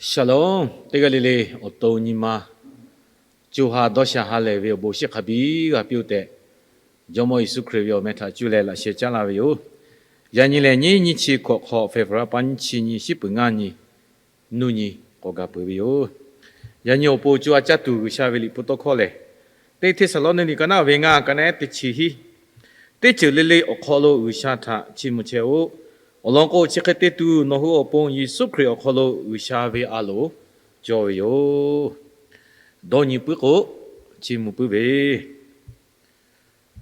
Shalom, teˇ g'aˇ le le awˬ to nyi ma co ha dawˇ sha ha lehˬ ve awˬ bon shiˍ hk'a biˇ g'a piˇ-oˆ tehꞈ, Jawˇmawˇ Yeˍsuˆ Hkriꞈ ve awˬ meh htaꞈ cuˇ leh laꞈ sheh caˉ laˇ ve yoˬ. Yaꞈ nyi lehˬ, nyiˇ nyiˇ chi hkawꞈ hk'awꞈ, February pa nyiˇ chi nyi, shiˉ peuˬ ngaˇ nyi, nuˇ nyi k'awꞈ gaˬ peuˬ ve yoˬ. Yaꞈ nyi awˬ pon co ha caˇ tuˬ G'uiˬsha ve liꞈ hpu tawˇ hkawˇ lehˬ, Teˇ Hteˇsaˍlawˇniˆ liꞈ ka naˉ ve ngaˇ, ka naˉ teˇ chi hiˉ. Teˇ ceuˬ le le awˬ hk'aw lo G'uiˬsha htaꞈ chiˇ mvuh chehˇ-oˆ. Awˬ lawn k'o, chi hk'e te tuˬ nawˬ hui awˬ pon Yeˍsuˆ Hkriꞈ awˬ hk'aw lo G'uiˬsha ve a loˍ cawˇ ve yoˬ. Dawˇ nyi puiˉ k'o, chiˇ mvuh puiˉ ve,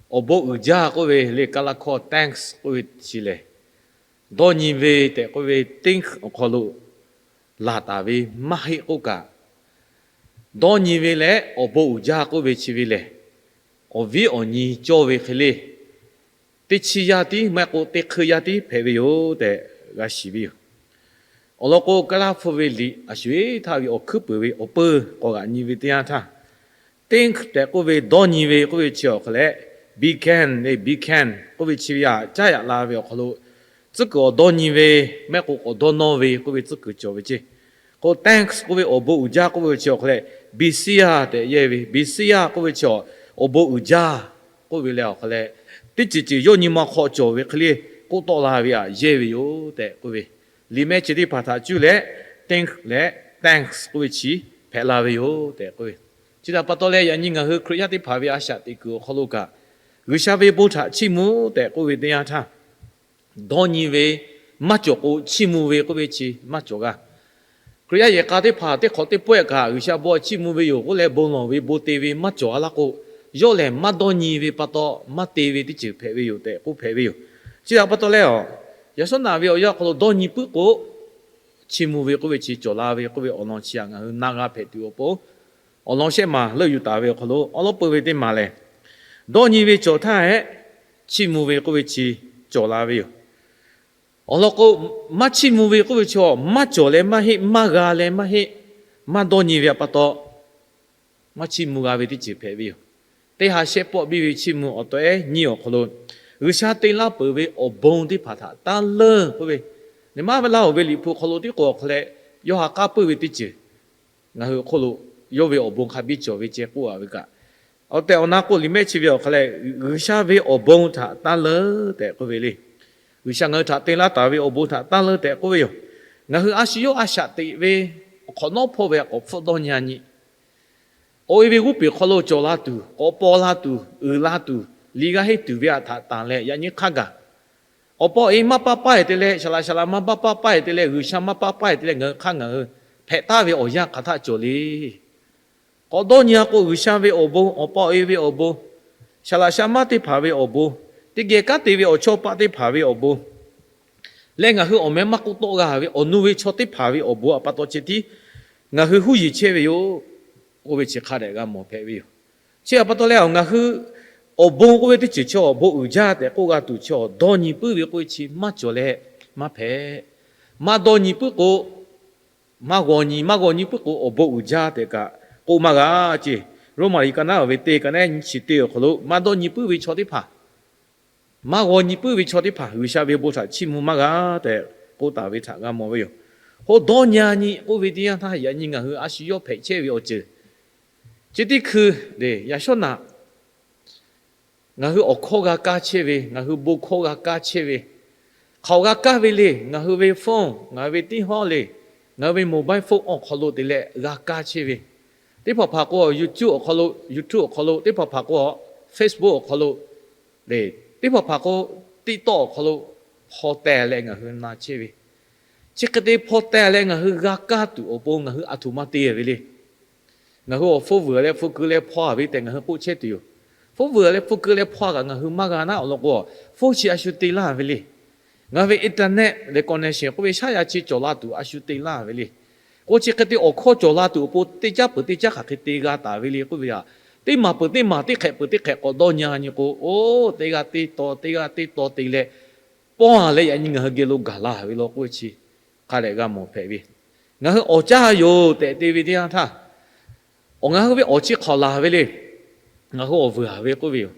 awˬ bon uiˍ jaˇ k'oˆ ve le, Kaˇlaˇ hkawˇ thanks k'oˆ ve chi lehˬ, dawˇ nyi ve tehꞈ k'oˆ ve, thanks awˬ hk'aw lo laˬ taˍ ve maˇ heˆ k'oˆ kaꞈ, dawˇ nyi ve leh awˬ bon uiˍ jaˇ k'oˆ ve chi ve lehˬ, awˬ viˉ awˬ nyi cawˇ ve hk'e le, teˇ chiˇ yaˇ tiˉ maˇ heˆ k'o teˇ hkui yaˇ tiˉ hpehꞈ ve yoˬ tehꞈ g'a shiˍ ve yoˬ. Awˬ lawn k'o, Kaˇlaˇ hpu ve liꞈ a shuˍ eˉ htaˇ ve awˬ hkuiˉ peuˬ ve awˬ peuˇ k'awꞈ g'aꞈ nyi ve teˇ yanˇ htaˇ, thanks tehꞈ k'oˆ ve dawˇ nyi ve k'oˆ ve chi awˬ hk'aw leh, be kind le, be kind k'oˆ ve chi ve htaꞈ caˇ yaꞈ la ve awˬ hk'aw lo, tcuhˉ kuiˬ awˬ dawˇ nyi ve, maˇ heˆ k'o k'awꞈ dawˇ nawˇ ve k'oˆ ve tcuhˉ kuiˬ cawˬ ve ceˇ. K'o thanks k'oˆ ve awˬ bon uiˍ jaˇ k'oˆ ve chi awˬ hk'aw leh, be kind tehꞈ yehˇ ve, be kind k'oˆ ve chi awˬ bon uiˍ jaˇ k'oˆ ve leh awˬ hk'aw leh, teˇ ceuˬ ceuˬ yawˇ nyi ma hk'aw cawˬ ve hk'e le k'oˆ tawˆ la ve htaꞈ yehˇ ve yoˬ tehꞈ k'oˆ ve, liꞈ mehˆ chi teˇ hpaˍ htaꞈ cuˇ leh, thanks leh thanks k'oˆ ve chi hpehꞈ la ve yoˬ tehꞈ k'oˆ ve. Chi htaꞈ pa taw leh, yaꞈ nyi ngaˬ hui Hkriꞈ yaˇ teˇ hpaˍ ve a shaꞈ teꞈ kuiˬ awˬ hk'aw lo kaꞈ, G'uiˬsha ve bon htaꞈ chiˇ mvuh tehꞈ k'oˆ ve teˇ yanˇ htaˇ, dawˇ nyi ve maˇ cawˬ k'o, chiˇ mvuh ve k'oˆ ve chi maˇ cawˬ g'a. Hkriꞈ yaˇ yehˬ k'a teˇ hpaˍ teˇ hk'awꞈ teˇ pawehˇ kaꞈ, G'uiˬsha bon chiˇ mvuh ve yoˬ k'oˆ leh bon lawˬ ve bon te ve maˇ cawˬ a laˇ k'o, yawˇ lehˬ maˇ dawˇ nyi ve pa taw maˇ te ve teˇ ceuˬ hpehꞈ ve yoˬ tehꞈ k'oˆ hpehꞈ ve yoˬ. Chi htaꞈ pa taw leh, yaꞈ shawˉ naꞈ ve awˬ yanˇ awˬ hk'aw lo dawˇ nyi puiˉ k'o, chiˇ mvuh ve k'oˆ ve chi cawˬ la ve k'oˆ ve awˬ lawn chi htaꞈ ngaˬ hui na g'a hpehꞈ tuˬ awˬ pon, awˬ lawn shehˆ maˬ leuˆ yuˬ taˍ ve awˬ hk'aw lo awˉ lawˉ peuˇ ve teˇ maˬ lehˬ, dawˇ nyi ve cawˬ htaˇ hehꞈ, chiˇ mvuh ve k'oˆ ve chi cawˬ la ve yoˬ. Awˬ lawn k'o, maˇ chiˇ mvuh ve k'oˆ ve chi, maˇ cawˬ leh maˇ heˆ, maˇ g'a leh maˇ heˆ, maˇ dawˇ nyi ve pa taw, maˇ chiˇ mvuh g'a ve teˇ ceuˬ hpehꞈ ve yoˬ. Teˇ ha shehˆ pawˆ biˇ ve chiˇ mvuh awˬ tawehˉ nyiˇ awˬ hk'aw lo, G'uiˬsha te laˇ peuˬ ve awˬ bon teˇ hpaˍ htaꞈ taˇ leunˇ k'oˆ ve, neˇ maˇ ve laˇ oˬ ve liꞈ hpu hk'aw lo tiˉ k'o awˬ hk'aw leh, yawˇ ha k'aˉ puiˉ ve teˇ ceuˬ ngaˬ hui hk'oˆ lo yawˇ ve awˬ bon hk'a biˇ cawˬ ve ceh k'oˆ a ve kaꞈ, awˬ tehˬ awˬ na k'o, liꞈ mehˆ chi ve awˬ hk'aw leh, G'uiˬsha ve awˬ bon htaꞈ taˇ leunˇ tehꞈ k'oˆ ve le. G'uiˬsha ngaˬ hui htaꞈ te laˇ taˍ ve awˬ bon htaꞈ taˇ leunˇ tehꞈ k'oˆ ve yoˬ. Ngaˬ hui a shu yawˇ a shaꞈ teꞈ ve awˬ hk'awꞈ nawˉ hpawˇ ve a k'awꞈ hpfuhˆ dawˇ nyi a nyi, awˬ e ve g'oˇ peˬ hk'aw lo cawˬ la tuˬ, k'awꞈ paw la tuˬ, uiˍ la tuˬ, liꞈ g'aˇ henˇ tuˬ ve htaꞈ tanˬ leh yaꞈ nyi hk'aˇ gaˬ, awˬ pa awˬ e maˇ paˇ paˇ e te leh, saˍ laꞈ saˍ laꞈ maˇ paˇ paˇ paˇ e te leh, G'uiˬsha maˇ paˇ paˇ e te leh, ngaˬ hui hk'aˇ ngaˬ hui hpehꞈ taˍ ve awˬ yanˇ hk'aˬ htaˆ cawˬ le. K'awꞈ dawˇ nyi a k'o, G'uiˬsha ve awˬ bon, awˬ pa awˬ e ve awˬ bon, saˍ laꞈ saˍ laꞈ maˇ teˇ hpaˍ ve awˬ bon, teˇ geh kanˉ te ve awˬ chawˇ paˆ teˇ hpaˍ ve awˬ bon leh, ngaˬ hui awˬ meh maˇ k'oˆ tawˆ g'a ve awˬ nu ve chaw teˇ hpaˍ ve awˬ bon a pa taw ceh tiˉ ngaˬ hui huˉ yiˍ chehˇ ve yoˬ k'oˆ ve chi hk'a dehꞈ g'a mawˬ hpehꞈ ve yoˬ. Chi a pa taw leh, ngaˬ hui awˬ bon k'oˆ ve teˇ ceuˬ chi awˬ bon uiˍ jaˇ tehꞈ k'oˆ g'a tuˬ chi awˬ dawˇ nyi puiˉ ve k'oˆ ve chi maˇ cawˬ leh maˇ hpehꞈ. Maˇ dawˇ nyi puiˉ k'o, maˇ g'aw nyi, maˇ g'aw nyi puiˉ k'o, awˬ bon uiˍ jaˇ tehꞈ kaꞈ k'oˆ maˇ g'a ce. Roˉmaꞈ liꞈ ka naˉ ve teˇ, ka naˉ nyiˇ chi teˇ awˬ hk'aw lo, maˇ dawˇ nyi puiˉ ve chaw teˇ hpaˍ, maˇ g'aw nyi puiˉ ve chaw teˇ hpaˍ G'uiˬsha ve bon htaꞈ chiˇ mvuh maˇ g'a tehꞈ k'oˆ taˍ ve htaꞈ g'a mawˬ ve yoˬ. K'o dawˇ nyi a nyi k'oˆ ve teˇ yanˇ htaˇ, yaꞈ nyi ngaˬ hui a shu yawˇ hpehꞈ chehˇ ve awˬ ceuˬ chi teˇ hkui le, yaꞈ shawˉ naꞈ ngaˬ hui awˬ hkawˇ g'a kaˇ chehˇ ve, ngaˬ hui bon hkawˇ g'a kaˇ chehˇ ve, hk'aoˍ g'a kaˇ ve le, ngaˬ hui ve phone, ngaˬ hui ve teˇ hawˉ le, ngaˬ hui ve mobile phone awˬ hk'aw lo te leh g'a kaˇ chehˇ ve, teˇ hpaˍ hpaˍ k'o YouTube awˬ hk'aw lo, YouTube awˬ hk'aw lo, teˇ hpaˍ hpaˍ k'o Facebook awˬ hk'aw lo le, teˇ hpaˍ hpaˍ k'o TikTok awˬ hk'aw lo hpaw teh leh ngaˬ hui na chehˇ ve, chi hk'e te hpaw teh leh ngaˬ hui g'a kaˇ tuˬ awˬ pon ngaˬ hui a htoꞈ ma te ve le. Ngaˬ hui awˬ hpfuhˇ vuiˬ leh hpu keu leh hpaw ve tehꞈ ngaˬ hui k'oˆ chehˇ tuˬ yoˬ. Hpfuhˇ vuiˬ leh hpu keu leh hpaw kaꞈ ngaˬ hui maˇ g'a naˉ awˬ lawn k'o, hpfuhˇ chi a shu te laˇ ve le. Ngaˬ hui ve internet leh connection k'oˆ ve shaˉ yaˇ chi cawˬ la tuˬ a shu te laˇ ve le. K'o chi hk'e te awˬ hkawˇ cawˬ la tuˬ awˬ pon teˇ caˉ peuˬ teˇ caˉ hk'aˬ hk'e te g'a taˍ ve le k'oˆ ve a, teˇ maˬ peuˬ teˇ maˬ teˇ hk'ehꞈ peuˬ teˇ hk'ehꞈ k'awꞈ dawˇ nyi a nyi k'o, oˇ teˇ g'aˇ teˇ taw, teˇ g'aˇ teˇ taw te leh pawˇ a leh yaꞈ nyi ngaˬ hui geh lo gaˬ la ve law k'oˆ ve chi hk'a dehꞈ g'a mawˬ hpehꞈ ve. Ngaˬ hui awˍ caˇ yoˬ tehꞈ te ve teˇ yanˇ htaˇ, awˬ ngaˬ hui ve awˬ chi hk'awꞈ laˬ ve le. Ngaˬ hui awˬ vuiˬ a ve k'oˆ ve yoˬ.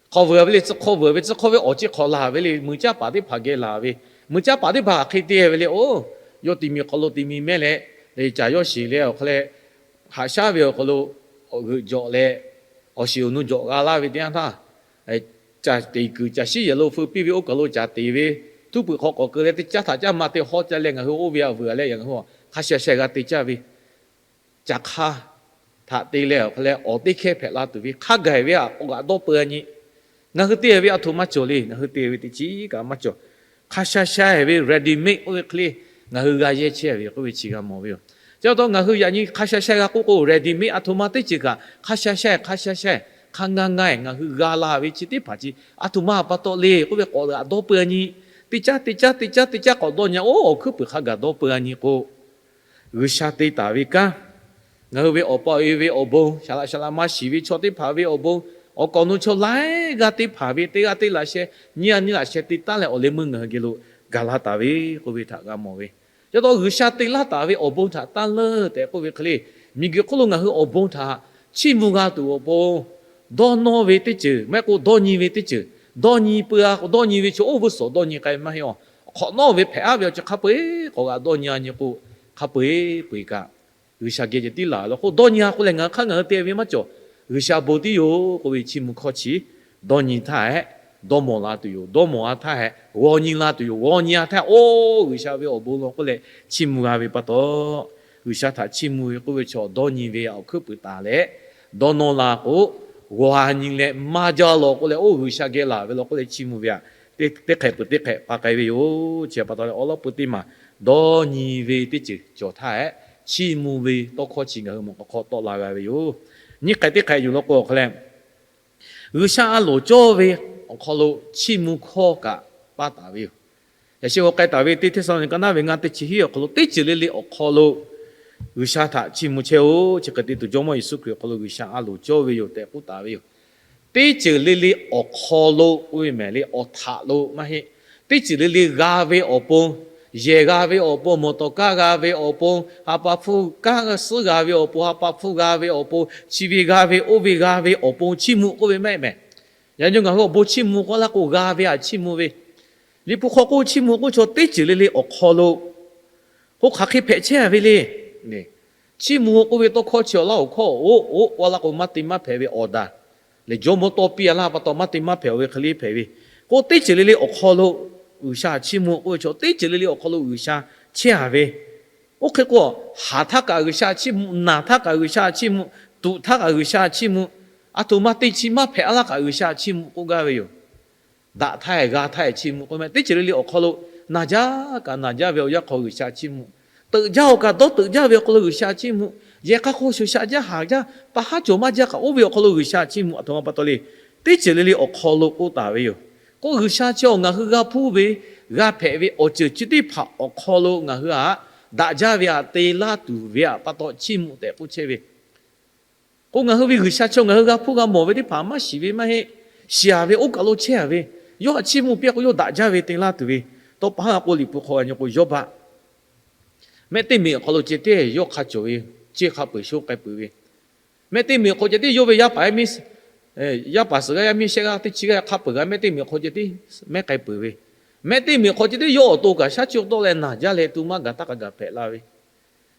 Hk'awꞈ vuiˬ a ve le, tcuh hk'awꞈ vuiˬ a ve, tcuh hk'awꞈ ve awˬ chi hk'awꞈ laˬ ve le, muiˬ caˇ paˍ teˇ hpaˍ geh laˬ ve, muiˬ caˇ paˍ teˇ hpaˍ hk'aˬ hk'e te ve le, oˇ yawˇ ti mi hk'aw lo ti mi mehˉ leh, caˬ yawˇ shiˍ leh awˬ hk'aw leh, haꞈ shaˉ ve awˬ hk'aw lo g'euꞈ jawꞈ leh, awˬ shiˍ awˬ nu jawꞈ g'a laˇ ve teˇ yanˇ htaˇ, caˬ teˍ kuiˬ caˬ shiˉ yehˬ lo feu piˇ ve oˇ kaˬ lo caˬ teˍ ve, htuˇ peuˬ hk'aw k'awꞈ keu leh teˇ caˉ htaꞈ caˇ ma te hawˉ caˇ leh ngaˬ hui oˇ ve a vuiˬ a leh ngaˬ hui hk'a sha sha g'a te caˇ ve, caˬ hk'a htaꞈ te leh awˬ hk'aw leh awˬ teˇ hkehˇ hpehꞈ la tuˬ ve hk'a gaˬ ve a k'awꞈ g'aꞈ dawˇ peu a nyi. Ngaˬ hui te ve a htoꞈ maˇ cawˬ le. Ngaˬ hui te ve teˇ chiˉ kaꞈ maˇ cawˬ. Hk'a sha sha ve ready made oˇ ve hk'e le ngaˬ hui g'a yehˇ chehˇ ve k'oˆ ve chi g'a mawˬ ve yoˬ. Chi pa taw ngaˬ hui yaꞈ nyi hk'a sha sha g'a k'oˆ k'o ready made a htoꞈ ma teˇ ceuˬ kaꞈ hk'a sha sha hk'a sha sha hk'a nga nga ngaˬ hui g'a la ve chi teˇ hpaˍ chi a htoꞈ ma pa taw le k'oˆ ve k'awꞈ g'aꞈ dawˇ peu a nyi. Teˇ caˉ teˇ caˉ teˇ caˉ teˇ caˉ k'awꞈ dawˇ nyi-a, oˇ awˬ hkuiˉ puiˍ hk'a gaˬ dawˇ peu a nyi k'o, G'uiˬsha te taˍ ve kanˉ, ngaˬ hui ve awˬ pa awˬ e ve awˬ bon, shaˍ laꞈ shaˍ laꞈ ma shiˍ ve chaw teˇ hpaˍ ve awˬ bon, awˬ kaˍ awˬ nu chaw laiˉ g'aˇ teˇ hpaˍ ve teˇ g'aˇ teˇ laꞈ sheh, nyiˇ g'aˇ nyiˇ laꞈ sheh te taˉ leh awˬ leh meuˇ ngaˬ hui geh lo gaˬ la taˍ ve k'oˆ ve htaꞈ g'a mawˬ ve. Chi pa taw G'uiˬsha te laˇ taˍ ve awˬ bon htaꞈ taˇ leunˇ tehꞈ k'oˆ ve hk'e le, miˬguiˬ hk'oˆ lo ngaˬ hui awˬ bon htaꞈ chiˇ mvuh g'a tuˬ awˬ pon, dawˇ nawˇ ve teˇ ceuˬ maˇ heˆ k'o dawˇ nyi ve teˇ ceuˬ, dawˇ nyi peu a k'o dawˇ nyi ve chaw oˇ vuiˇ suhˍ dawˇ nyi k'ai maˇ heˆ a. Hk'awꞈ nawˉ ve hpehꞈ aˉ ve awˬ ceuˬ hk'a peu-eˬ k'awꞈ g'aꞈ dawˇ nyi a nyi k'o, hk'a peu-eˬ peu-eˬ kaꞈ G'uiˬsha geh ceh tiˉ laˬ ve law k'o dawˇ nyi a k'oˆ leh ngaˬ hui hk'aˇ ngaˬ hui te ve maˇ cawˬ. G'uiˬsha bon tiˉ yoˬ k'oˆ ve chiˇ mvuh hkawˇ chi dawˇ nyi htaˇ hehꞈ dawˇ mawˬ la tuˬ yoˬ. Dawˇ mawˬ a htaˇ hehꞈ g'aw nyi la tuˬ yoˬ. G'aw nyi a htaˇ oˇ G'uiˬsha ve awˬ bon law k'oˆ leh chiˇ mvuh g'a ve pa taw, G'uiˬsha htaꞈ chiˇ mvuh ve k'oˆ ve chaw dawˇ nyi ve awˬ hkuiˉ puiˍ taˍ leh, dawˇ nawˇ la k'o, g'aw nyi leh maˇ jaˇ law k'oˆ leh oˇ G'uiˬsha geh laˬ ve law k'oˆ leh chiˇ mvuh ve a, teˇ hk'ehꞈ peuˬ teˇ hk'ehꞈ pa k'ai ve yoˬ. Chi pa taw leh awˬ lawn peu teˇ maˬ dawˇ nyi ve teˇ ceuˬ cawˬ htaˇ hehꞈ chiˇ mvuh ve tawˇ hkawˇ chi ngaˬ hui mawˬ k'awꞈ hk'aw tawˆ la g'a ve yoˬ. Nyiˇ hk'ehꞈ teˇ hk'ehꞈ yuˬ law k'o awˬ hk'aw leh, G'uiˬsha a loˍ cawˇ ve awˬ hk'aw lo chiˇ mvuh hkawˇ kaꞈ paˇ taˍ ve yoˬ. Yaꞈ sheh g'aw k'ai taˍ ve teˇ Hteˇsaˍlawˇniˆ ka naˇ ve ngaˇ teˇ chi hiˉ awˬ hk'aw lo teˇ ceuˬ le le awˬ hk'aw lo G'uiˬsha htaꞈ chiˇ mvuh chehˇ-oˆ. Chi hk'e te tuˬ Jawˇmawˇ Yeˍsuˆ Hkriꞈ awˬ hk'aw lo G'uiˬsha a loˍ cawˇ ve yoˬ tehꞈ k'oˆ taˍ ve yoˬ. Teˇ ceuˬ le le awˬ hk'aw lo k'oˆ ve mehˍ le, awˬ htaꞈ lo maˇ heˆ. Teˇ ceuˬ le le g'a ve awˬ pon, yehˬ g'a ve awˬ pon, mawˬ tawˍ kaˇ g'a ve awˬ pon, ha pa hpfuhˇ kaˇ suhˉ g'a ve awˬ pon, ha pa hpfuhˇ g'a ve awˬ pon, chi ve g'a ve oˇ ve g'a ve awˬ pon chiˇ mvuh k'oˆ ve maˇ heˆ mehˍ. Yaꞈ nyi ngaˬ hui awˬ bon chiˇ mvuh k'oˆ laˇ k'o g'a ve htaꞈ chiˇ mvuh ve, Liꞈ hpu hk'aw k'oˆ chiˇ mvuh k'oˆ chaw teˇ ceuˬ le le awˬ hk'aw lo k'o hk'aˬ hk'e hpehꞈ chehˇ a ve le. Chiˇ mvuh k'oˆ ve tawˇ hkawˇ chi awˬ laˇ awˬ hkawˇ oꞈ oꞈ k'oˆ laˇ k'o maˇ te maˇ hpehꞈ ve awˬ daꞈ leh jawˇmawˇ tawˇ piˇ a laˇ pa taw maˇ te maˇ hpehꞈ ve hk'e le hpehꞈ ve. K'o teˇ ceuˬ le le awˬ hk'aw lo G'uiˬsha chiˇ mvuh k'oˆ ve chaw teˇ ceuˬ le le awˬ hk'aw lo G'uiˬsha chehˇ a ve. Oˇ hk'e k'o, haˍ htaˇ kaꞈ G'uiˬsha chiˇ mvuh, naˬ htaˇ kaꞈ G'uiˬsha chiˇ mvuh, tuꞈ htaˇ kaꞈ G'uiˬsha chiˇ mvuh, a htoꞈ ma te chi maˇ hpehꞈ a laˇ kaꞈ G'uiˬsha chiˇ mvuh k'oˆ gaˇ ve yoˬ. Daꞈ htaˇ g'a htaˇ chiˇ mvuh k'oˆ meh teˇ ceuˬ le le awˬ hk'aw lo naˬ jaˇ kaꞈ naˬ jaˇ ve awˬ yanˇ hk'aw G'uiˬsha chiˇ mvuh, teuꞈ jaˇ-oˬ kaꞈ dawˇ teuꞈ jaˇ ve awˬ hk'aw lo G'uiˬsha chiˇ mvuh, yehˬ hk'aˇ hk'aw shuˍ shaꞈ jaˇ haˍ jaˇ pa haˉ cawˬ maˇ jaˇ kaꞈ oˇ ve awˬ hk'aw lo G'uiˬsha chiˇ mvuh a htoꞈ ma pa taw le. Teˇ ceuˬ le le awˬ hk'aw lo k'oˆ taˍ ve yoˬ. K'o G'uiˬsha chi awˬ ngaˬ hui g'a hpuˇ ve, g'a hpehꞈ ve awˬ ceuˬ chi teˇ hpaˍ awˬ hk'aw lo ngaˬ hui htaꞈ daꞈ jaˇ ve htaꞈ te laˇ tuˬ ve htaꞈ pa taw chiˇ mvuh tehꞈ k'oˆ chehˇ ve. K'o ngaˬ hui ve G'uiˬsha chi ngaˬ hui g'a hpuˇ g'a mawˬ ve teˇ hpaˍ maˇ shiˍ ve maˇ heˆ. Shiˍ a ve oˇ kaˬ lo chehˇ a ve, yawˇ htaꞈ chiˇ mvuh piˇ k'o yawˇ daꞈ jaˇ ve te laˇ tuˬ ve, tawˇ pa haˉ k'oˆ Liꞈ hpu hk'aw a nyi k'o Yawˇbaˆ mehˆ teˇ meꞈ awˬ hk'aw lo ceh tiˉ yawˇ hk'a cawˬ ve, ceˇ hk'a peuˬ sho k'ai peuˬ ve, mehˆ teˇ meꞈ awˬ hk'aw ceh tiˉ yawˇ ve yaˇ paˍ yaˇ miˇ, yaˇ paˍ suhˍ g'aˇ yaˇ miˇ shehˆ g'aˇ teˇ chi g'aˇ hk'a peuˬ g'a mehˆ teˇ meꞈ awˬ hk'aw ceh tiˉ mehˆ k'ai peuˬ ve, mehˆ teˇ meꞈ awˬ hk'aw ceh tiˉ yawˇ awˬ to kaꞈ shaˉ chi tawˆ leh naˬ jaˇ leh tu maˇ gaˬ taˇ k'a gaˬ hpehꞈ la ve,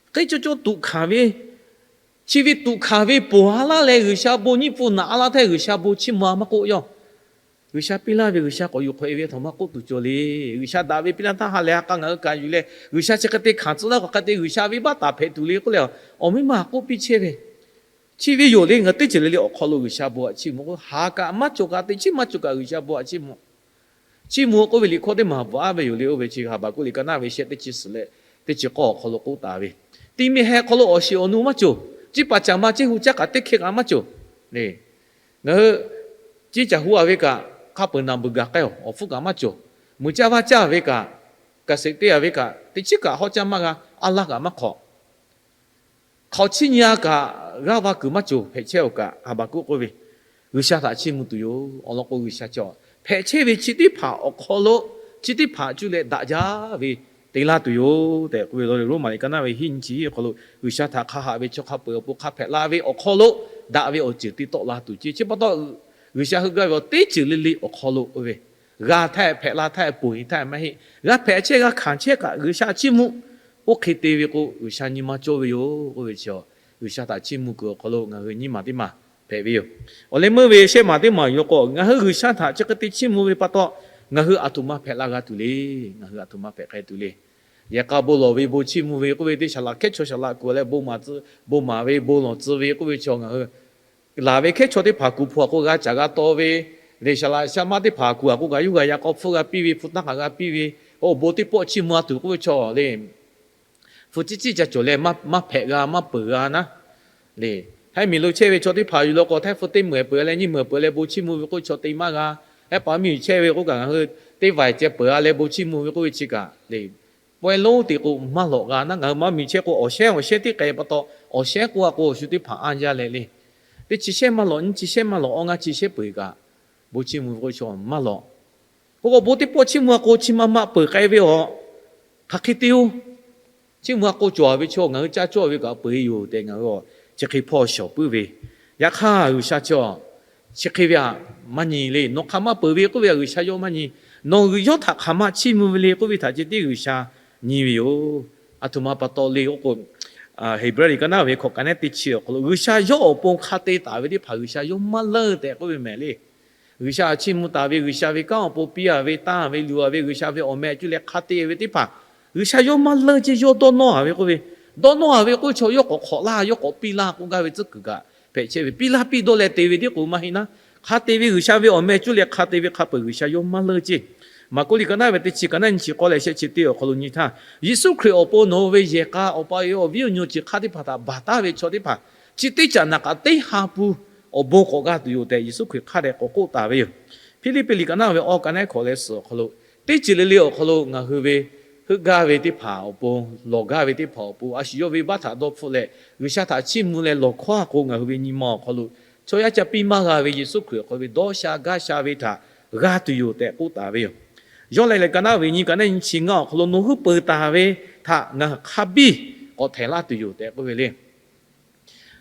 hk'e caw caw tuꞈ hkanˍ ve, chi ve tuꞈ hkanˍ ve ponˬ a laˇ leh G'uiˬsha bon nyiˇ pfuhˇ naꞈ a laˇ htaˇ G'uiˬsha bon chiˇ mvuh a maˇ k'oˆ yawˇ G'uiˬsha piˇ laˇ ve G'uiˬsha k'awꞈ yuˬ hk'awꞈ e ve a htoꞈ ma k'oˆ tuˬ cawˬ le. G'uiˬsha daꞈ ve piˇ laˇ htaˇ ha lehˬ ha k'a ngaˬ hui kaꞈ yuˬ leh G'uiˬsha chi hk'e te hkanˍ tcuh laˇ k'o hk'e te G'uiˬsha venˇ baˆ taˍ hpehꞈ tuˬ le k'oˆ leh, awˬ miˇ ma k'oˆ piˇ chehˇ ve, chi ve yoˬ le. Ngaˬ teˇ ceuˬ le le awˬ hk'aw lo G'uiˬsha bon htaꞈ chiˇ mvuh k'o, ha kaꞈ maˇ cawˬ kaꞈ teꞈ chiˉ maˇ cawˬ kaꞈ G'uiˬsha bon htaꞈ chiˇ mvuh. Chiˇ mvuh k'oˆ ve liꞈ hkawˇ teˇ maˬ bvuhꞈ aˉ ve yoˬ le. Oˇ ve chi Haˍbaˍkuˆ liꞈ ka naˇ ve shehˆ teˇ chi suhˍ leh teˇ chi k'awˇ awˬ hk'aw lo k'oˆ taˍ ve, ti mi heh hk'aw lo awˬ shiˍ awˬ nu maˇ cawˬ. Ciˇ paˍ caˍ ma ceˇ hu caˇ kaꞈ teˇ hkeh kaꞈ maˇ cawˬ. Ngaˬ hui ciˇ caˍ hu a ve kaꞈ hk'a peuˬ naˬ beuˬ gaˬ k'ai-oˬ, awˬ hpfuhˇ kaꞈ maˇ cawˬ. Muiˬ caˇ vaˇ caˇ ve kaꞈ, kaꞈ seꞈ te a ve kaꞈ teꞈ chiˉ kaꞈ hawˉ caˇ maˇ g'a, a laˇ kaꞈ maˇ hk'awꞈ. Hk'aoˍ chiˇ nyi a kaꞈ g'aˇ va kuiˬ maˇ cawˬ hpehꞈ chehˇ-oˬ kaꞈ, Haˍbaˍkuˆ k'oˆ ve, G'uiˬsha htaꞈ chiˇ mvuh tuˬ yoˬ. Awˬ lawn k'o G'uiˬsha cawˬ hpehꞈ chehˇ ve chi teˇ hpaˍ awˬ hk'aw lo, chi teˇ hpaˍ cuˇ leh daꞈ jaˇ ve te laˇ tuˬ yoˬ tehꞈ k'oˆ ve law. Roˉmaꞈ liꞈ ka naˇ ve hiˉ nyi chi hiˉ awˬ hk'aw lo G'uiˬsha htaꞈ hk'a haꞈ ve chaw hk'a peuˬ awˬ pon hk'a hpehꞈ la ve awˬ hk'aw lo daꞈ ve awˬ ceuˬ te tawˆ la tuˬ ce. Chi pa taw G'uiˬsha heuˆ gaˇ ve awˬ teˇ ceuˬ le le awˬ hk'aw lo oˇ ve g'a htaˇ hpehꞈ la htaˇ ponˬ e htaˇ maˇ heˆ. G'a hpehꞈ chehˇ g'a hkanˍ chehˇ kaꞈ G'uiˬsha chiˇ mvuh Oˇ hk'e te ve k'o, G'uiˬsha nyi ma cawˇ ve yoˬ k'oˆ ve chi, G'uiˬsha htaꞈ chiˇ mvuh kuiˬ awˬ hk'aw lo ngaˬ hui nyi maˬ teˇ maˬ hpehꞈ ve yoˬ. Awˬ leh meuˇ ve shehˆ maˬ teˇ maˬ yoˬ k'o, ngaˬ hui G'uiˬsha htaꞈ chi hk'e te chiˇ mvuh ve pa taw, ngaˬ hui aˬ htoꞈ ma hpehꞈ la g'a tuˬ le. Ngaˬ hui aˬ htoꞈ ma hpehꞈ k'ai tuˬ le. Yehˬ k'a bon lawˬ ve bon chiˇ mvuh ve k'oˆ ve teˇ shaˍ laꞈ hkehˉ chaw shaˍ laꞈ kuiˬ leh bon maˍ tcuh, bon maˍ ve bon lawˬ tcuh ve k'oˆ ve chaw ngaˬ hui laˬ ve hkehˉ chaw teˇ hpaˍ kuˬ hpu aˬ k'o g'a caˍ g'a taw ve, leh shaˍ laꞈ shaˍ maˇ teˇ hpaˍ kuˬ aˬ k'o kaꞈ yuˇ g'a yaꞈ k'aw hpfuhˇ g'a piˇ ve, hpu taˇ hk'aˬ g'a piˇ ve, awˬ bon teˇ pawˆ chiˇ mvuh a tuˬ k'oˆ ve chaw le. Hpu ciˉ ciˉ ca cawˬ leh maˇ hpehꞈ g'a, maˇ peuˬ g'a naˉ le. Htaiˇ miˬ lo chehˇ ve chaw teˇ hpaˍ yuˬ law k'o, htaiˇ hpu teˇ meuˬ peuˬ leh nyiˇ meuˬ peuˬ leh bon chiˇ mvuh ve k'oˆ ve chaw te maˇ g'a. Htaiˇ paˍ miˬ chehˇ ve k'oˆ kaꞈ ngaˬ hui teˇ vaiˬ ceh peuˬ a leh bon chiˇ mvuh ve k'oˆ ve chi kaꞈ le, pawehˇ lonˉ te k'o maˇ lawꞈ g'a naˉ. Ngaˬ hui maˇ miˬ chehˇ k'o awˬ shehˉ awˬ shehˉ tiˉ k'ai pa taw, awˬ shehˉ k'oˆ a k'o awˬ shu teˇ hpaˍ anˇ jaˇ leh le, teˇ chi shehˉ maˇ lawꞈ, nyiˇ chi shehˉ maˇ lawꞈ, awˇ ngaˇ chi shehˉ peuˬ kaꞈ, bon chiˇ mvuh ve k'oˆ ve chaw maˇ lawꞈ. K'o k'o bon teˇ pawˆ chiˇ mvuh a k'o chi ma maꞈ peuˬ k'ai ve awˬ, hk'aˬ hk'e te oˇ chiˇ mvuh a k'o cawˬ ve chaw ngaˬ hui caˇ cawˇ ve kaꞈ peuˬ e yoˬ tehꞈ ngaˬ hui chi hk'e hpawˇ shawˍ puiˉ ve. Yaꞈ hk'aˇ G'uiˬsha chi chi hk'e ve aꞈ maˇ nyi le. Nawˬ hk'aˬ maˇ peuˬ ve k'oˆ ve htaꞈ G'uiˬsha yawˇ maˇ nyi. Nawˬ hui yawˇ htaꞈ hk'aˬ ma chiˇ mvuh ve le k'oˆ ve htaꞈ ceh tiˉ G'uiˬsha nyi ve yoˬ. Aˬ htoꞈ ma pa taw le k'oˆ k'o, Heˍbrehˇ liꞈ ka naˉ ve hkawꞈ ka nehˉ teˇ chi awˬ hk'aw lo G'uiˬsha yawˇ awˬ pon hk'a te taˍ ve teˇ hpaˍ G'uiˬsha yawˇ maˇ leunˇ tehꞈ k'oˆ ve mehˍ le. G'uiˬsha chiˇ mvuh taˍ ve, G'uiˬsha ve kanˉ awˬ pon piˇ a ve, tanˇ ve, luˬ a ve, G'uiˬsha ve awˬ meh cuˇ leh hk'a te ve teˇ hpaˍ G'uiˬsha yawˇ maˇ leunˇ ceˇ. Yawˇ dawˇ nawˇ a ve k'oˆ ve, dawˇ nawˇ a ve k'oˆ ve chaw yawˇ k'awꞈ hk'awꞈ laˇ, yawˇ k'awꞈ piˇ laˇ k'oˆ gaˇ ve tcuhˉ kuiˬ kaꞈ hpehꞈ chehˇ ve. Piˇ laˇ piˇ dawˇ leh te ve tiˉ k'o maˇ heˆ naˉ. Hk'a te ve G'uiˬsha ve awˬ meh cuˇ leh hk'a te ve hk'a peu-eˬ G'uiˬsha yawˇ maˇ leunˇ ceˇ. Maˍkuˆ liꞈ ka naˉ ve teˇ chi ka naˉ nyi chi k'awˇ leh shehˆ chi teˇ awˬ hk'aw lo nyi htaˇ, Yeˍsuˆ Hkriꞈ awˬ pon nawˬ hui ve yehˬ k'a awˬ pa ve awˬ viˉ awˬ nyi chi hk'aˇ teˇ hpaˍ htaꞈ baˬ taˉ ve chaw teˇ hpaˍ chi teˇ caꞈ naꞈ k'aꞈ teˇ ha pun awˬ bon k'awꞈ g'a tuˬ yoˬ tehꞈ Yeˍsuˆ Hkriꞈ hk'a dehꞈ k'awꞈ k'oˆ taˍ ve yoˬ. Hpiˇliˇpiˆ liꞈ ka naˉ ve awˇ ka nehˉ hkawꞈ leh suhˍ awˬ hk'aw lo, teˇ ceuˬ le le awˬ hk'aw lo ngaˬ hui ve heuˆ gaˇ ve teˇ hpaˍ awˬ pon, lawˬ gaˇ ve teˇ hpaˍ awˬ pon, a shu yawˇ ve baˆ htaꞈ dawˇ hpfuhˆ leh G'uiˬsha htaꞈ chiˇ mvuh leh lawˬ hkawˇ a k'o, ngaˬ hui ve nyi ma awˬ hk'aw lo chaw yaˇ ca piˇ maˇ g'a ve Yeˍsuˆ Hkriꞈ awˬ hk'aw lo ve dawˇ sha gaˇ sha ve htaꞈ g'a tuˬ yoˬ tehꞈ k'oˆ taˍ ve yoˬ. Yawˇ lehˬ lehˬ ka naˉ ve nyi ka naˉ nyi chi ngaˇ awˬ hk'aw lo nawˬ hui peuˬ taˍ ve htaꞈ ngaˬ hui hk'a biˇ k'awꞈ htehˍ laˇ tuˬ yoˬ tehꞈ k'oˆ ve le.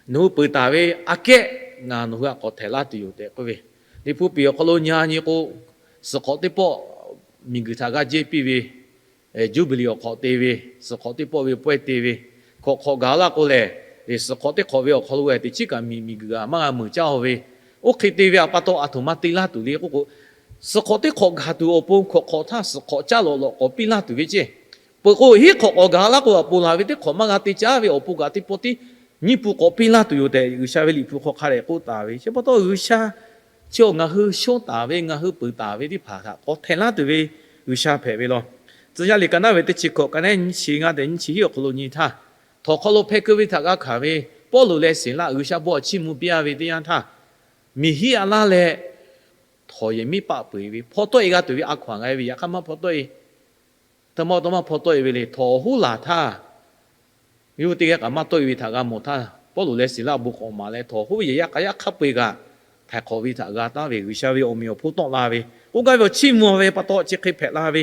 Nawˬ hui peuˬ taˍ ve aꞈ kehˉ ngaˬ nawˬ hui htaꞈ k'awꞈ htehˍ laˇ tuˬ yoˬ tehꞈ k'oˆ ve. Liꞈ hpu piˍ awˬ hk'aw lo nyi a nyi k'o, suhˍ hk'awꞈ teˇ pawˆ miˬguiˬ htaꞈ g'aˇ jehˇ piˇ ve, Juˇbiˍliˍ awˬ hk'awꞈ te ve, suhˍ hk'awꞈ teˇ pawˆ ve pawehˇ te ve, hkawꞈ hk'awꞈ gaˬ laˇ k'o lehˬ, suhˍ hk'awꞈ teˇ hk'awꞈ ve awˬ hk'aw lo teˇ chiˉ kaꞈ miˬ miˬguiˬ g'aꞈ maˇ g'a meuˍ caˇ-o ve, oˇ hk'e te ve awˬ pa taw aˬ htoꞈ ma te laˇ tuˬ le k'oˆ k'o, suhˍ hk'awꞈ teˇ hk'awꞈ gaˬ tuˬ awˬ pon hkawꞈ hk'awꞈ htaˇ suhˍ hk'awꞈ caˇ lawꞈ lawꞈ k'awꞈ piˇ laˇ tuˬ ve ceˇ. Peuˬ k'o hiˉ hk'awꞈ k'awꞈ gaˬ laˇ k'o, awˬ pon laˬ ve teˇ hk'awꞈ maˇ g'a te caˉ ve awˬ pon kaꞈ teˇ pawˆ tiˉ nyiˇ pun k'awꞈ piˇ laˇ tuˬ yoˬ tehꞈ G'uiˬsha ve Liꞈ hpu hk'aw hk'a dehꞈ k'oˆ taˍ ve. Chi pa taw G'uiˬsha chi awˬ ngaˬ hui shonˇ taˍ ve, ngaˬ hui peuˬ taˍ ve teˇ hpaˍ htaꞈ k'awꞈ htehˍ laˇ tuˬ ve G'uiˬsha hpehꞈ ve law. Tcuh yaˇ liꞈ ka naˉ ve teˇ chi hkawꞈ ka naˉ nyi chi ngaˇ tehꞈ nyi chi hiˉ awˬ hk'aw lo nyi htaˇ, htawnˍ hk'aw lo hpeh keu ve htaꞈ g'a hkanˍ ve Pawˇluꞈ leh Siˍlaˆ G'uiˬsha bon htaꞈ chiˇ mvuh piˇ a ve teˇ yanˇ htaˇ, miˬ hiˉ a laˇ leh htawnˍ yehˬ miˉ paˆ peu-eˬ ve, hpaw tawˆ-e g'a tuˬ ve a hkaw-anˬ g'a ve, yaꞈ hk'aˇ maˇ hpaw tawˆ-e. Taˇ maˇ taˇ maˇ hpaw tawˆ-e ve le. Htawnˍ hoˉ laˬ htaˇ, yawˇ hui teˇ g'aˇ kaꞈ maˇ tawˆ-e ve htaꞈ g'a mawˬ htaˇ, Pawˇluꞈ leh Siˍlaˆ bon k'awꞈ maˍ leh htawnˍ hoˉ ve yehˬ yaˇ k'a yaˇ hk'a peu-eˬ kaꞈ htaiˍ hk'awꞈ ve htaꞈ g'a taˉ ve, G'uiˬsha ve awˬ meꞈ awˬ hponˇ tawˆ la ve k'oˆ gaˇ ve awˬ chiˇ mvuh ve pa taw chi hk'e hpehꞈ la ve.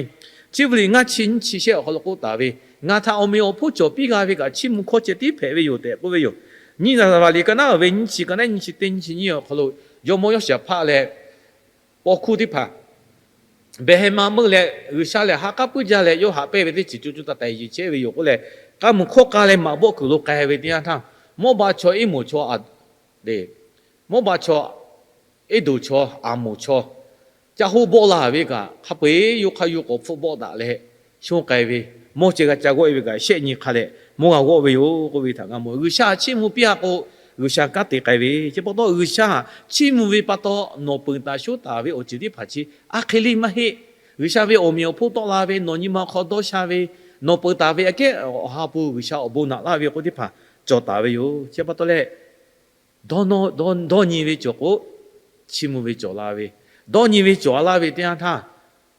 Chi ve liꞈ ngaˇ chi nyiˇ chi shehˆ awˬ hk'aw lo k'oˆ taˍ ve, Ngaˬ htaꞈ awˬ meꞈ awˬ hponˇ cawˬ piˇ g'a ve kaꞈ chiˇ mvuh hkawˇ ceh tiˉ hpehꞈ ve yoˬ tehꞈ k'oˆ ve yoˬ. Nyiˇ Zaˍzaˍvaˍ liꞈ ka naˉ ve nyiˇ chi ka naˉ nyiˇ chi teˇ nyiˇ chi nyiˇ awˬ hk'aw lo, jawˇmawˇ Yawˇshaˍhpaˆ leh paw hkuˇ teˇ hpaˍ Behˇhehˇmaˆ meuˇ leh G'uiˬsha lehˬ ha k'aˉ puiˉ jaˇ leh yawˇ haꞈ pehnˇ ve teˇ ceuˬ co co taiˍ taiˍ yeˬ chehˇ ve yoˬ k'oˆ leh, k'a muiˬ hkawˇ k'a leh maꞈ bawˆ kuiˬ lo k'ai ve teˇ yanˇ htaˇ, Mawˇbaˆ chaw, Eˇmoˍ chaw, Mawˇbaˆ chaw, Eˇdoˍ chaw, Aˍmoˍ chaw, ca hoˆ bawˆ la ve kaꞈ hk'a peu-eˬ yawˇ hk'aˇ yawˇ k'awꞈ hpfuhˆ bawˆ daꞈ leh shonˇ k'ai ve, mawˇ ceh g'a ca g'awˆ-e ve kaꞈ shehˆ nyi hk'a leh mawˇ g'a g'awˆ ve yoˬ k'oˆ ve htaꞈ g'a mawˬ. G'uiˬsha chiˇ mvuh piˇ a k'o, G'uiˬsha kanˉ te k'ai ve. Chi pa taw G'uiˬsha chiˇ mvuh ve pa taw, nawˬ peuˬ taˍ shoˉ taˍ ve awˬ ceuˬ teˇ hpaˍ chi a hk'e le maˇ heˆ. G'uiˬsha ve awˬ meꞈ awˬ hponˇ tawˆ la ve, nawˬ nyi ma hk'aw dawˇ sha ve, nawˬ peuˬ taˍ ve aꞈ kehˉ awˬ ha pu G'uiˬsha awˬ bon naꞈ laˇ ve k'oˆ teˇ hpaˍ cawˬ taˍ ve yoˬ. Chi pa taw leh, dawˇ nyi ve cawˬ k'o, chiˇ mvuh ve cawˬ la ve, dawˇ nyi ve cawˬ a laˇ ve teˇ yanˇ htaˇ,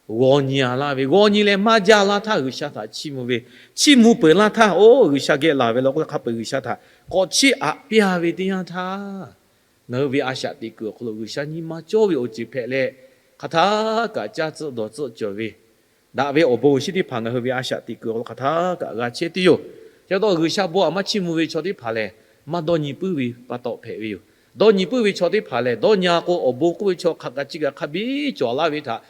g'aw nyi a laˇ ve, g'aw nyi leh maˇ jaˇ laˇ htaˇ G'uiˬsha htaꞈ chiˇ mvuh ve, chiˇ mvuh peuˬ laˇ htaˇ, oˇ G'uiˬsha geh laˬ ve law k'oˆ leh hk'a peu-eˬ G'uiˬsha htaꞈ k'awꞈ chiˇ aꞈ piˇ a ve teˇ yanˇ htaˇ, ngaˬ hui ve a shaꞈ teꞈ kuiˬ awˬ hk'aw lo G'uiˬsha nyi ma cawˇ ve awˬ ceuˬ hpehꞈ leh, hk'aˬ htaˇ kaꞈ caˇ tcuhˆ dawˬ tcuhˆ cawˬ ve daꞈ ve awˬ bon awˬ shinˉ teˇ hpaˍ ngaˬ hui ve a shaꞈ teꞈ kuiˬ awˬ hk'aw lo hk'aˬ htaˇ kaꞈ g'a chehˇ tuˬ yoˬ. Chi pa taw G'uiˬsha bon htaꞈ maˇ chiˇ mvuh ve chaw teˇ hpaˍ lehˬ, maˇ dawˇ nyi puiˉ ve pa taw hpehꞈ ve yoˬ. Dawˇ nyi puiˉ ve chaw teˇ hpaˍ lehˬ, dawˇ nyi a k'o awˬ bon k'oˆ ve chaw hk'aˬ kaꞈ chi kaꞈ hk'a biˇ cawˬ laˇ ve htaꞈ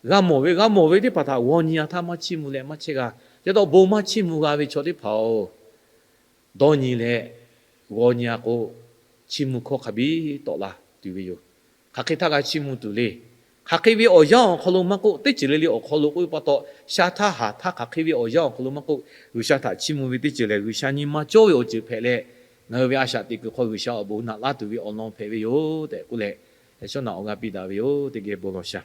g'a mawˬ ve g'a mawˬ ve teˇ hpaˍ htaꞈ g'aw nyi a htaˇ maˇ chiˇ mvuh leh maˇ chehˇ g'a. Chi pa taw bon maˇ chiˇ mvuh g'a ve chaw teˇ hpaˍ-oˬ, dawˇ nyi leh g'aw nyi a k'o, chiˇ mvuh hkawˇ hk'a biˇ tawˆ la tuˬ ve yoˬ. Hk'aˬ hk'e htaˇ g'a chiˇ mvuh tuˬ le. Hk'aˬ hk'e ve awˬ yanˇ awˬ hk'aw lo maˇ k'oˆ, teˇ ceuˬ le le awˬ hk'aw lo k'oˆ ve pa taw, sha htaˇ haˍ htaˇ hk'aˬ hk'e ve awˬ yanˇ awˬ hk'aw lo maˇ k'oˆ, G'uiˬsha htaꞈ chiˇ mvuh ve teˇ ceuˬ lehˬ, G'uiˬsha nyi ma cawˇ ve awˬ ceuˬ hpehꞈ leh, ngaˬ hui ve a shaꞈ teꞈ kuiˬ hk'aw G'uiˬsha awˬ bon naꞈ laˇ tuˬ ve awˬ lawn hpehꞈ ve yoˬ tehꞈ k'oˆ leh, yaꞈ shawˉ naꞈ awˬ g'a piˇ daꞈ ve yoˬ. Teˇ geh bon lawˬ sha.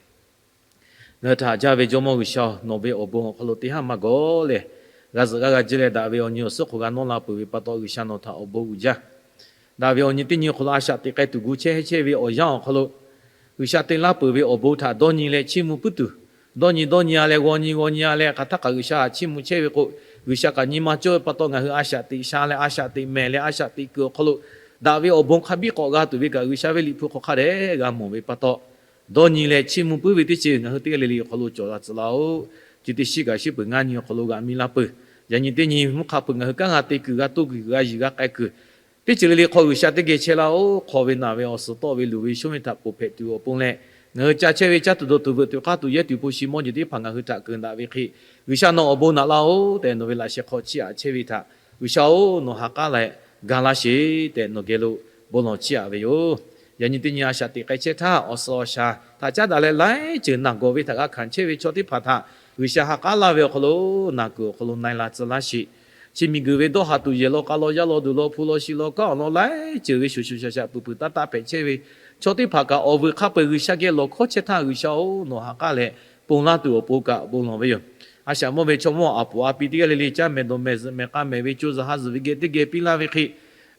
Ngaˬ hui htaꞈ haꞈ jaˇ ve Jawˇmawˇ G'uiˬsha-oˬ, nawˬ ve awˬ bon awˬ hk'aw lo teˇ haˉ maˇ gawˬ leh, g'a zuhꞈ g'a g'a jiˇ leh daꞈ ve awˬ nyi awˬ suhˉ hk'aw g'a nawˇ la peuˬ ve pa taw, G'uiˬsha nawˬ htaꞈ awˬ bon uiˍ jaˇ. Daꞈ ve awˬ nyi teˇ nyi awˬ hk'aw lo a shaꞈ teꞈ k'ai tuˬ gu chehˇ chehˇ ve awˬ yanˇ awˬ hk'aw lo, G'uiˬsha te laˇ peuˬ ve awˬ bon htaꞈ dawˇ nyi leh chiˇ mvuh puiˉ tuˬ, dawˇ nyi dawˇ nyi a leh g'aw nyi g'aw nyi a leh hk'aˬ htaˇ kaꞈ G'uiˬsha htaꞈ chiˇ mvuh chehˇ ve k'o, G'uiˬsha kaꞈ nyi ma cawˇ ve pa taw, ngaˬ hui a shaꞈ teꞈ sha leh a shaꞈ teꞈ mehˍ leh a shaꞈ teꞈ kuiˬ awˬ hk'aw lo daꞈ ve awˬ bon hk'a biˇ k'awꞈ g'a tuˬ ve kaꞈ G'uiˬsha ve Liꞈ hpu hk'aw hk'a dehꞈ g'a mawˬ ve pa taw, dawˇ nyi leh chiˇ mvuh puiˉ ve teˇ ceuˬ ngaˬ hui teˇ g'aˇ le le awˬ hk'aw lo cawˬ la tcuh laˇ-oˆ. Chi teˇ shiˉ kaꞈ shiˉ peuˬ ngaˇ nyi awˬ hk'aw lo g'a miˇ laˇ peuˬ. Yaꞈ nyi teˇ nyi mvuhˇ hk'a peuˬ ngaˬ hui kanˉ g'a te kuiˬ g'a toˇ kuiˬ g'a yiˬ g'a k'ai kuiˬ, teˇ ceuˬ le le hk'aw G'uiˬsha teˇ geh chehˇ laˇ-oˆ. Hk'aw ve naˬ ve awˬ suhˍ tawˆ ve luˬ ve shonˉ ve htaꞈ ponˬ hpehꞈ tuˬ awˬ pon leh, ngaˬ hui ca chehˇ ve caˇ tuˬ dawˬ tuˬ veuꞈ tuˬ k'aˇ tuˬ yehˇ tuˬ hpu shi mawˇ jeˬ teˇ hpaˍ ngaˬ hui htaꞈ keunˍ daꞈ ve hk'e, G'uiˬsha nawˬ awˬ bon naꞈ laˇ-oˆ tehꞈ nawˬ ve laꞈ sheh hk'aw chiˇ aꞈ chehˇ ve htaꞈ, G'uiˬsha-oˬ, nawˬ ha k'aˉ leh ga laˇ sheˍ tehꞈ nawˬ geh lo bon lawˬ chiˇ aꞈ ve yoˬ. Yaꞈ nyi teˇ nyi a shaꞈ teꞈ k'ai chehˇ htaˇ, awˬ suhˍ awˬ shaˍ htaꞈ caˉ daꞈ leh laiˉ ceuˬ naˬ gawˬ ve htaꞈ g'a hkanˍ chehˇ ve chaw teˇ hpaˍ htaꞈ G'uiˬsha ha k'aˉ laˇ ve awˬ hk'aw lo naˬ kuiˬ awˬ hk'aw lo na-e la tcuh laˇ sheˍ. Chi miˬguiˬ ve dawˇ haˍ tuˬ yehˬ law k'a law yaˇ law duˬ law hpu law shi law kanˉ awˬ lawn laiˉ ceuˬ ve shuˍ shuˍ shaˍ shaˍ peuˬ peuˬ taˇ taˇ hpehꞈ chehˇ ve chaw teˇ hpaˍ kaꞈ awˬ vuiˬ hk'a peu-eˬ G'uiˬsha geh lawˬ hkawˇ chehˇ htaˇ, G'uiˬsha-oˬ, nawˬ ha k'aˉ leh ponˬ laˇ tuˬ awˬ pon kaꞈ bon lawˬ ve yoˬ. A shaꞈ mawˇ ve chaw mawˇ aˬ poꞈ a pi teˇ g'aˇ le le caˇ mehˍ dawˬ mehˍ zuhꞈ mehˍ k'a mehˍ ve co zuhꞈ ha zuhꞈ ve geh teˇ geh piˇ laˇ ve hk'e,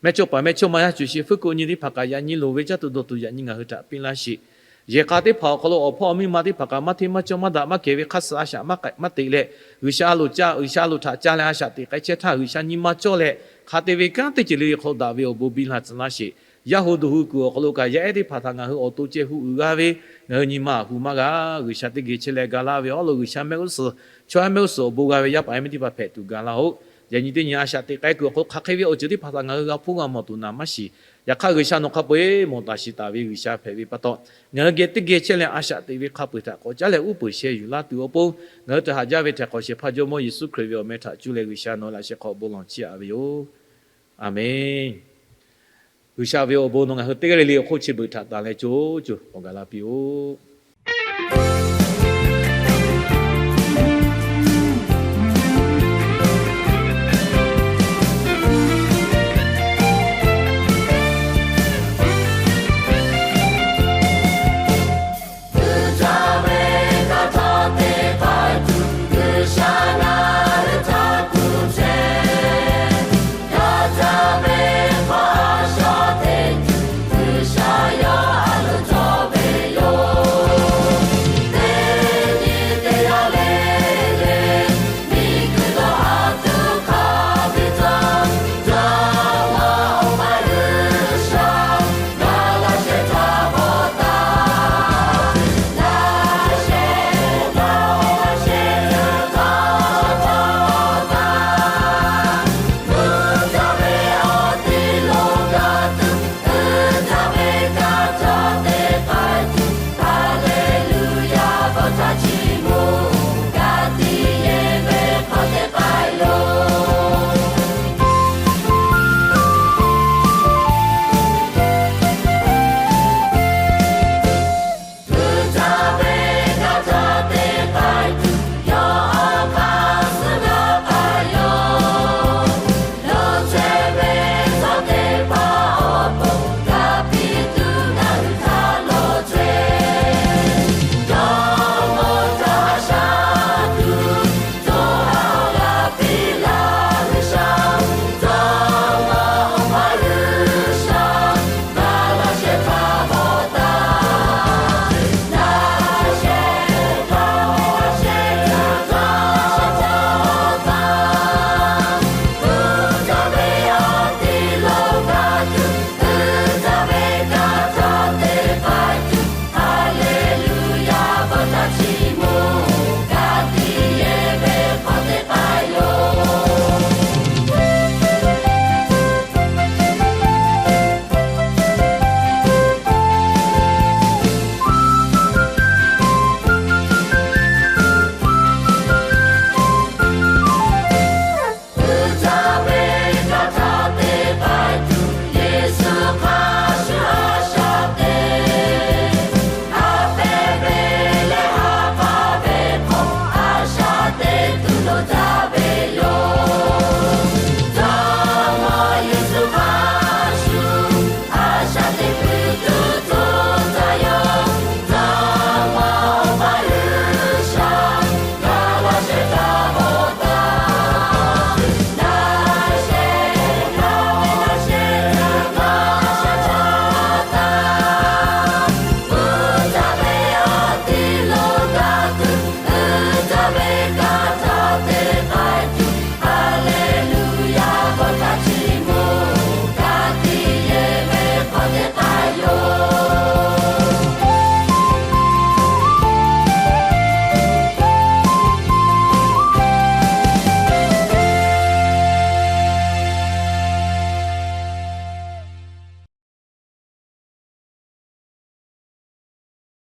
mehˇchawˇpaˍ mehˇchawˇma yaˇ cuˬ shi fuˉ k'oˆ nyi teˇ hpaˍ kaꞈ yaꞈ nyi loˍ ve caˇ tuˬ dawˬ tuˬ yaꞈ nyi ngaˬ hui htaꞈ piˇ laˇ sheˍ. Yehˬ k'a teˇ hpaˍ awˬ hk'aw lo awˬ hpawˇ awˬ miˇ ma teˇ hpaˍ kaꞈ maˇ hteˇ maˇ cawˇ maˇ daꞈ maˇ kehˬ ve hk'aˇ suh a shaꞈ maˇ k'ai maˇ teꞈ leh, G'uiˬsha lo caˇ G'uiˬsha lo htaꞈ caˇ leh a shaꞈ teꞈ k'ai chehˇ htaˇ, G'uiˬsha nyi ma cawˇ leh hk'a te ve kanˉ teˇ ceuˬ le le hk'aw lo daꞈ ve awˬ bon biˇ laˇ tcuh laˇ sheˍ. Yaˇ hu duˬ hu kuiˬ awˬ hk'aw lo kaꞈ yaˇ ehˉ teˇ hpaˍ htaꞈ ngaˬ hui awˬ to ceh hu uiˍ g'a ve, ngaˬ hui nyi ma hu maˇ g'a. G'uiˬsha teˇ geh chehˇ leh ga laˇ ve awˬ lawn G'uiˬsha mehˆ g'uˇ suhˍ, chaw yaˇ mehˆ g'uˇ suhˍ awˬ bon g'a ve yaˇ paˍ yaˇ miˇ teˇ hpaˍ hpehꞈ tuˬ ga laˇ-oˆ. Yaꞈ nyi teˇ nyi a shaꞈ teꞈ k'ai kuiˬ awˬ hk'aw lo hk'aˬ hk'e ve awˬ ceuˬ teˇ hpaˍ htaꞈ ngaˬ hui g'a hponˇ g'a mawˬ tuˬ naˍ maˇ shiˍ. Yaꞈ hk'aˇ G'uiˬsha nawˬ hk'a peu-eˬ mawˬ taˍ shiˍ taˍ ve G'uiˬsha hpehꞈ ve pa taw, ngaˬ hui geh teˇ geh chehˇ leh a shaꞈ teꞈ ve hk'a peu-eˬ htaꞈ k'awꞈ caˉ leh uˉ peunˍ sheh yuˬ laˇ tuˬ awˬ pon, ngaˬ hui htaꞈ haꞈ jaˇ ve htaiˍ hk'awꞈ shehˍ hpaˇ Jawˇmawˇ Yeˍsuˆ Hkriꞈ ve awˬ meh htaꞈ cuˇ leh G'uiˬsha nawˬ laꞈ sheh hk'aw bon lawˬ chiˇ aꞈ ve yoˬ. Aˬmenˍ. G'uiˬsha ve awˬ bon nawˬ ngaˬ hui teˇ g'aˇ le le awˬ hk'oˆ chi beuꞈ htaꞈ tanˍ leh co co k'awꞈ gaˬ la piˇ-oˆ.